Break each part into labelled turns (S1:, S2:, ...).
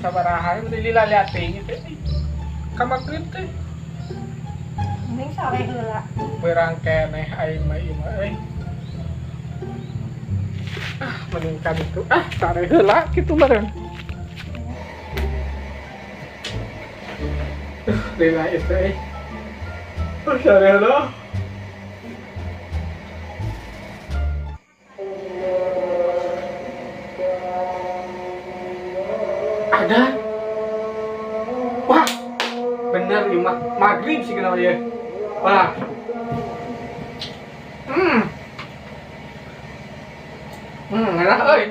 S1: Sabaraha udah lila liating itu. Ka magrib teh.
S2: Mending sare heula.
S1: Berang keneh aing mah ieu mah euy. Ah, mending kan itu. Ah, sare heula kitu bareng. Lila itu euy. Oh, sare heula. Ada. Wah, bener nih mah maghrib sih kenapa ya. Wah. Enak euy.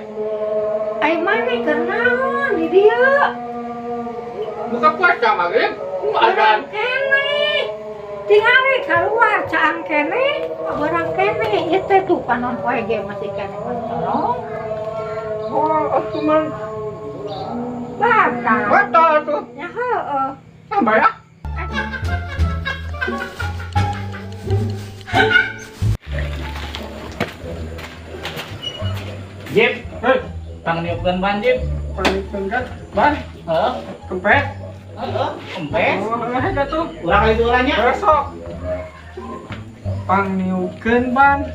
S2: Ai maneh keur naon di dieu?
S1: Buka puasa maghrib. Adan.
S2: Keneh. Tingali keluar caang keneh, barang keneh ieu teh tuh panon poe ge masih keneh mencolong.
S1: Oh, atuh mah
S2: batal.
S1: Batal tuh.
S2: Ya heeh.
S1: Tambah ya.
S3: Jip,
S1: hei,
S3: pangniupkeun ban Jip.
S1: Pangniupkeun kan ban?
S3: Heeh.
S1: Kempes?
S3: Heeh, kempes.
S1: Oh, heuh atuh.
S3: Urang kali itu urangnya.
S1: Besok. Pangniupkeun ban.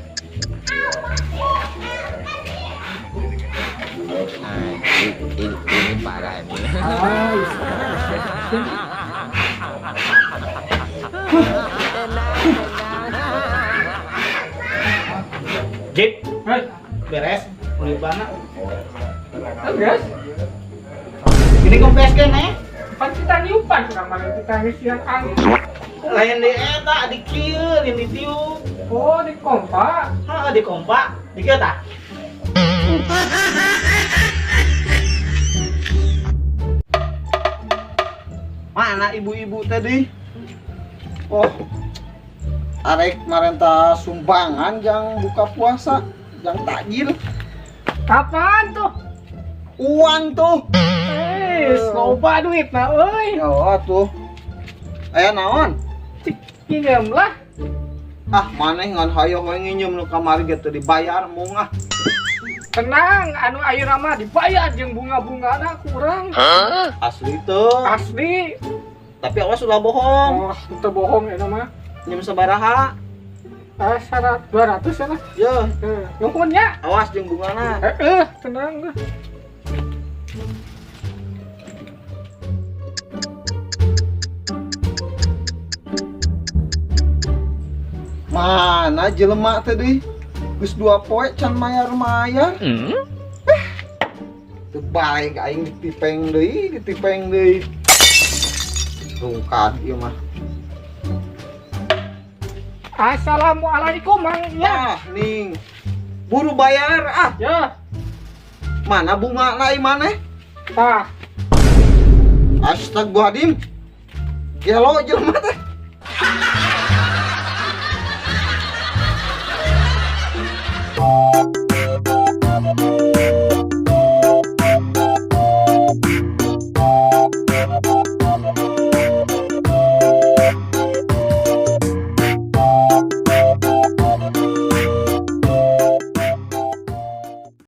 S4: Ini parah ini.
S3: Jip,
S1: hei,
S3: beres. Udah bana.
S1: Beres.
S3: Ini kempes kan eh?
S1: Pan kita niupan urang mana kita ngisian angin.
S3: Lain di eta di kieu, lain di tiup.
S1: Oh, di kompa.
S3: Heeh, di kompa. Di kieu tah.
S5: Mana ibu-ibu tadi? Oh, arek marenta sumbangan jang buka puasa, jang takjil.
S1: Apaan tuh?
S5: Uang tuh.
S1: Loba duit nah euy.
S5: Ya tuh. Aya naon?
S1: Cik nginjem lah.
S5: Ah, maneh ngan hayoh we nginjem nu kamari ge teu dibayar mung ah.
S1: Tenang, anu ayeuna mah dibayar jeung bunga-bungana kurang.
S5: Huh? Asli tuh.
S1: Asli.
S5: Tapi awas ulah bohong.
S1: Oh, teu bohong eta mah.
S5: Njem sabaraha?
S1: 200 ya lah.
S5: Yo,
S1: nuhun nya.
S5: Awas jeung bungana.
S1: Heeh, tenang lah.
S5: Mana jelema teh geus 2 poe can mayar-mayar. Teu bae aing ditipeng deui, ditipeng deui. Rungkad ieu mah.
S1: Assalamualaikum Mang ya.
S5: Ah, ning. Buru bayar ah.
S1: Ya.
S5: Mana bunga lain maneh?
S1: Tah.
S5: Astagfirullahaladzim. Gelo jelema teh.